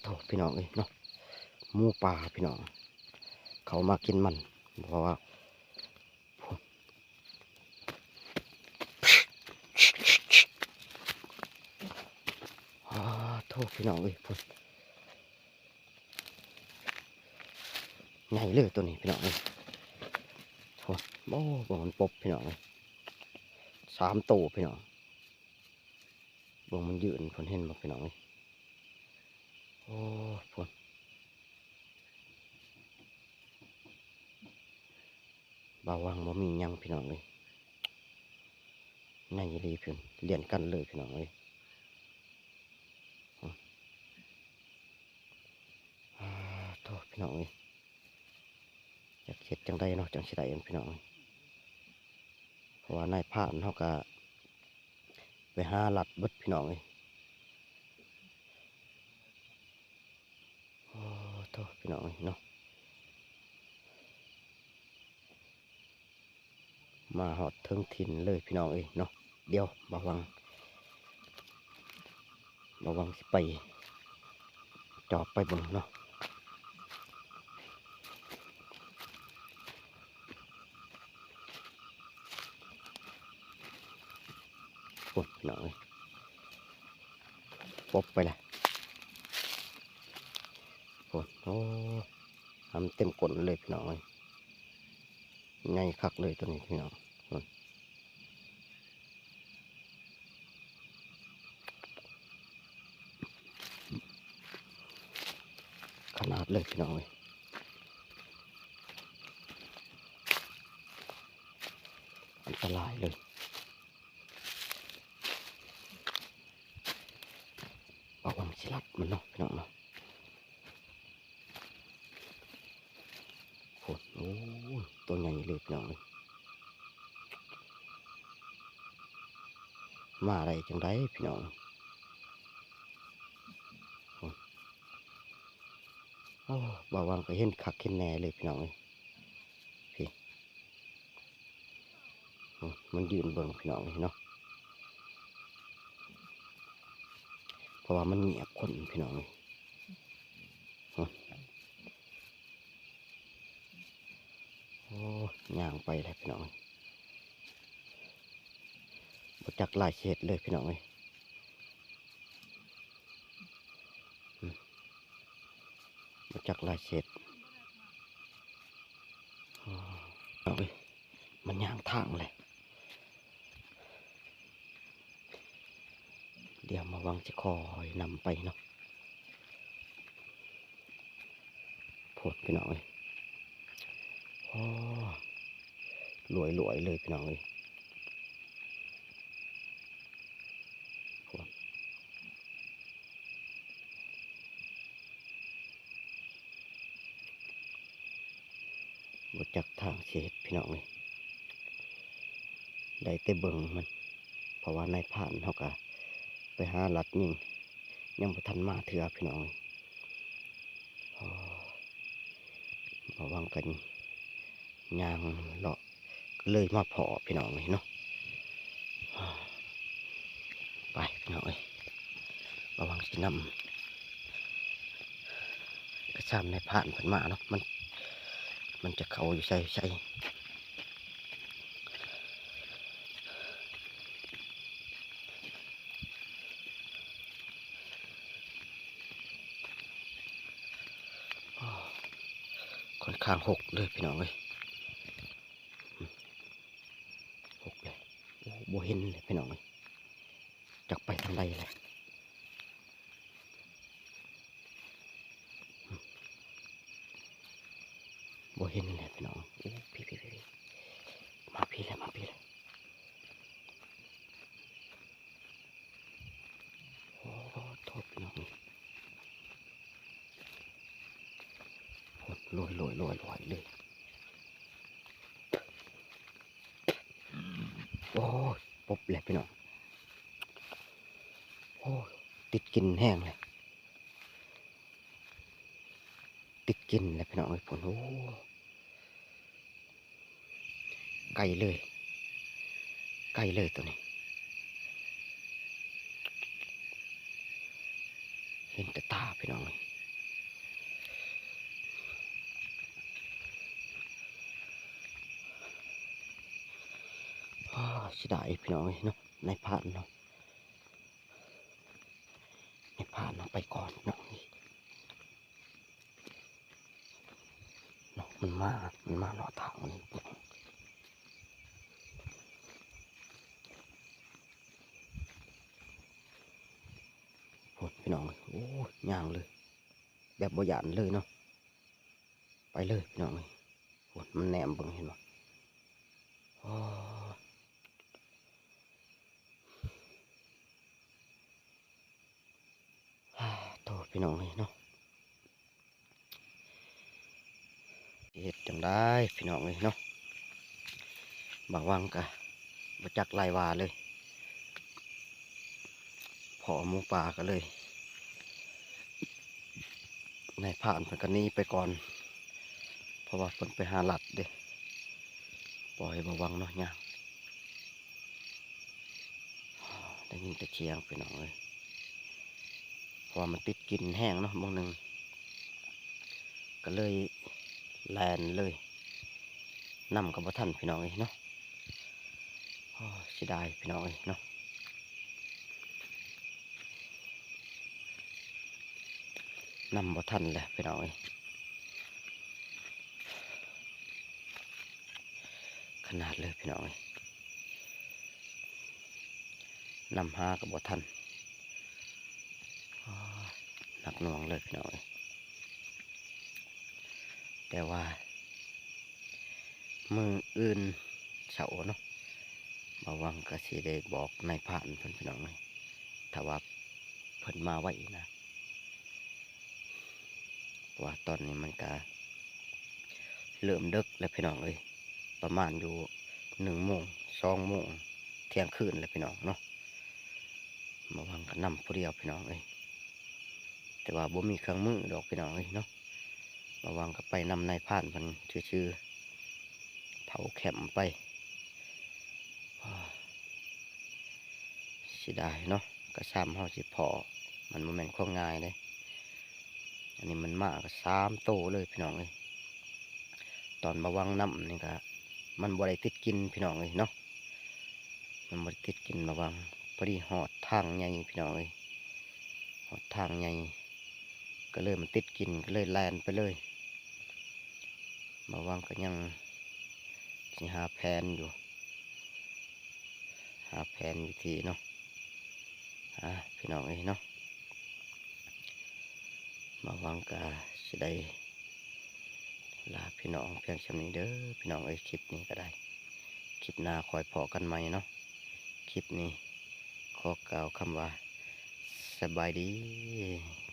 ໂອ້ ພີ່ນ້ອງເອີຍເນາະ ໝູປ່າພີ່ນ້ອງ ເຂົ້າມາກິນມັນ ເພາະວ່າ ອາ ໂທ້ ພີ່ນ້ອງເອີຍ ພຸ້ນ ໃຫຍ່ເລີຍໂຕນີ້ພີ່ນ້ອງເອີຍ ໂອ້ ໂອ້ ເບິ່ງມັນປົບພີ່ນ້ອງເອີຍ ສາມໂຕພີ່ນ້ອງ ເບິ່ງມັນຢືນພຸ້ນ ເຫັນບໍ່ພີ່ນ້ອງເອີຍ ໂອ້ ພຸ້ນ ບ່າວວັງບໍ່ມີຫຍັງພີ່ນ້ອງເອີຍ ໃຫຍ່ອີ່ຫຼີພຸ້ນ ລຽນກັນເລີຍພີ່ນ້ອງເອີຍ ອາ ໂທ້ ພີ່ນ້ອງເອີຍ ຈັກເຮັດຈັ່ງໃດເນາະ ຈັ່ງຊິໄດ້ພີ່ນ້ອງເອີຍ ເພາະວ່ານາຍພານເຮົາກະໄປຫາລັດເບິດພີ່ນ້ອງເອີຍ ໂອ້ ໂທ້ ພີ່ນ້ອງເອີຍເນາະ ມາຮອດເຖິງຖິ່ນເລີຍພີ່ນ້ອງເອີຍເນາະ ດຽວບ່າວວັງ ບ່າວວັງຊິໄປຈອບໄປເບິ່ງເນາະ ໂອ້ ພີ່ນ້ອງເອີຍ ປົບໄປລະ ໂອ້ ຫຳເຕັມກົ້ນເລີຍພີ່ນ້ອງເອີຍ ໃຫຍ່ຄັກເລີຍໂຕນີ້ພີ່ນ້ອງ ຂະໜາດເລີຍພີ່ນ້ອງເອີຍ ອັນຕະລາຍເລີຍ ບ່າວວັງຊິລັດມັນເນາະພີ່ນ້ອງເນາະ ໂອ້ ໂອ້ ໂຕໃຫຍ່ເລີຍພີ່ນ້ອງເອີຍ ມາໄດ້ຈັ່ງໃດພີ່ນ້ອງ ໂອ້ ໂອ້ ບ່າວວັງກະເຫັນຄັກເຫັນແນ່ເລີຍພີ່ນ້ອງເອີຍ ພີ້ ໂອ້ ມັນຢືນເບິ່ງພີ່ນ້ອງເອີຍເນາະ ເພາະວ່າມັນງຽບຄົນພີ່ນ້ອງເອີຍ ໂອ້ ໂອ້ ຍ່າງໄປແລ້ວພີ່ນ້ອງເອີຍ ບໍ່ຈັກລາຍເສດເລີຍພີ່ນ້ອງເອີຍ ອືມ ບໍ່ຈັກລາຍເສດ ໂອ້ ເອົາເວີຍ ມັນຍ່າງທາງແຫຼະ ດຽວບ່າວວັງຊິຄ່ອຍນຳໄປເນາະ ໂພດພີ່ນ້ອງເອີຍ ໂອ້ ລວຍໆເລີຍພີ່ນ້ອງເອີຍ ໂພດ ບໍ່ຈັກທາງຊິເຮັດພີ່ນ້ອງເອີຍ ໄດ້ແຕ່ເບິ່ງມັນ ເພາະວ່ານາຍພານເຮົາກະໄປຫາລັດຍິງ ຍັງບໍ່ທັນມາເທື່ອພີ່ນ້ອງເອີຍ ໂອ້ ບ່າວວັງກະຍ່າງເລາະ ກະເລີຍມາພໍ້ພີ່ນ້ອງເອີຍເນາະ ໄປພີ່ນ້ອງເອີຍ ບ່າວວັງຊິນຳ ກະຊາມນາຍພານເພິ່ນມາເນາະ ມັນ ມັນຈະເຂົ້າຢູ່ໃສໃສ ຂ້ອນຂ້າງຮົກເລີຍພີ່ນ້ອງເອີຍ ຮົກເລີຍ ໂອ້ ບໍ່ເຫັນເລີຍພີ່ນ້ອງເອີຍ ຈັກໄປທາງໃດແຫຼະ ບໍ່ເຫັນແຫຼະພີ່ນ້ອງ ໂອ້ ພີ້ໆໆ ມາພີ້ແລ້ວ ມາພີ້ແລ້ວ ໂອ້ ໂທດພີ່ນ້ອງ ໂອ້ ລອຍໆໆໆເລີຍ ໂອ້ຍ ປົບແລ້ວພີ່ນ້ອງ ໂອ້ຍ ຕິດກິ່ນແຮງເລີຍ ຕິດກິ່ນແລ້ວພີ່ນ້ອງເອີຍ ໂອ້ ໄກເລີຍ ໄກເລີຍໂຕນີ້ ເຫັນແຕ່ຕາພີ່ນ້ອງເອີຍ ເສຍດາຍພີ່ນ້ອງເອີຍເນາະ ນາຍພານເນາະ ນາຍພານເນາະ ໄປກ່ອນພີ່ນ້ອງເອີຍເນາະ ມັນມາ ມັນມາເລາະທາງນີ້ ພຸ້ນພີ່ນ້ອງເອີຍ ໂອ້ຍ ຍ່າງເລີຍ ແບບບໍ່ຢ້ານເລີຍເນາະ ໄປເລີຍພີ່ນ້ອງເອີຍ ໂອ້ ມັນແນມເບິ່ງເຫັນບໍ່ ໂອ້ ໂທ້ ພີ່ນ້ອງເອີຍເນາະ ເຮັດຈັ່ງໃດພີ່ນ້ອງເອີຍເນາະ ບ່າວວັງກະບໍ່ຈັກຫຼາຍວ່າເລີຍ ພໍ້ໝູປ່າກໍເລີຍ ນາຍພານເພິ່ນກໍໜີໄປກ່ອນ ເພາະວ່າເພິ່ນໄປຫາລັດເດ້ ປ່ອຍໃຫ້ບ່າວວັງເນາະຍ່າງ ໄດ້ຍິນແຕ່ສຽງພີ່ນ້ອງເອີຍ ເພາະວ່າມັນຕິດກິ່ນແຮງເນາະ ບາງໜຶ່ງ ກໍເລີຍແລ່ນເລີຍ ນຳກໍບໍ່ທັນພີ່ນ້ອງເອີຍເນາະ ໂອ້ ເສຍດາຍພີ່ນ້ອງເອີຍເນາະ ນຳບໍ່ທັນແຫຼະພີ່ນ້ອງເອີຍ ຂະໜາດເລີຍພີ່ນ້ອງເອີຍ ນຳຫາກໍບໍ່ທັນ ໂອ້ຍ ໜັກໜ່ວງເລີຍພີ່ນ້ອງເອີຍ ແຕ່ວ່າມື້ອື່ນເຊົ້າເນາະ ບ່າວວັງກໍຊິໄດ້ບອກນາຍພານເພິ່ນພີ່ນ້ອງເອີຍ ຖ້າວ່າເພິ່ນມາໄວນະ ເພາະວ່າຕອນນີ້ມັນກະເລີ່ມເດິກແລ້ວພີ່ນ້ອງເອີຍ ປະມານຢູ່ໜຶ່ງໂມງ ສອງໂມງ ທ່ຽງຄືນແລ້ວພີ່ນ້ອງເນາະ ບ່າວວັງກໍນຳຜູ້ດຽວພີ່ນ້ອງເອີຍ ແຕ່ວ່າບໍ່ມີເຄື່ອງມືດອກພີ່ນ້ອງເອີຍເນາະ ບ່າວວັງກໍໄປນຳນາຍພານເພິ່ນຊື່ໆ ເຜົາແຄມໄປ ເສຍດາຍເນາະ ກະຊາມເຮົາຊິພໍ້ ມັນບໍ່ແມ່ນຂອງງ່າຍເດ້ ອັນນີ້ມັນມາກໍສາມໂຕເລີຍພີ່ນ້ອງເອີຍ ຕອນບ່າວວັງນຳນີ້ກະ ມັນບໍ່ໄດ້ຕິດກິ່ນພີ່ນ້ອງເອີຍເນາະ ມັນບໍ່ໄດ້ຕິດກິ່ນ ບ່າວວັງ ພໍດີຮອດທາງໃຫຍ່ພີ່ນ້ອງເອີຍ ຮອດທາງໃຫຍ່ ກໍເລີຍມັນຕິດກິ່ນ ກໍເລີຍແລ່ນໄປເລີຍ ບ່າວວັງກໍຍັງຊິຫາແຜນຢູ່ ຫາແຜນວິທີເນາະ ອ່າ ພີ່ນ້ອງເອີຍເນາະ ບ່າວວັງກະຊິໄດ້ລາພີ່ນ້ອງພຽງສ່ຳນີ້ເດີພີ່ນ້ອງເອີຍ ຄລິບນີ້ກໍໄດ້ ຄລິບໜ້າຄ່ອຍພໍ້ກັນໃໝ່ເນາະ ຄລິບນີ້ຂໍກ່າວຄຳວ່າ ສະບາຍດີ.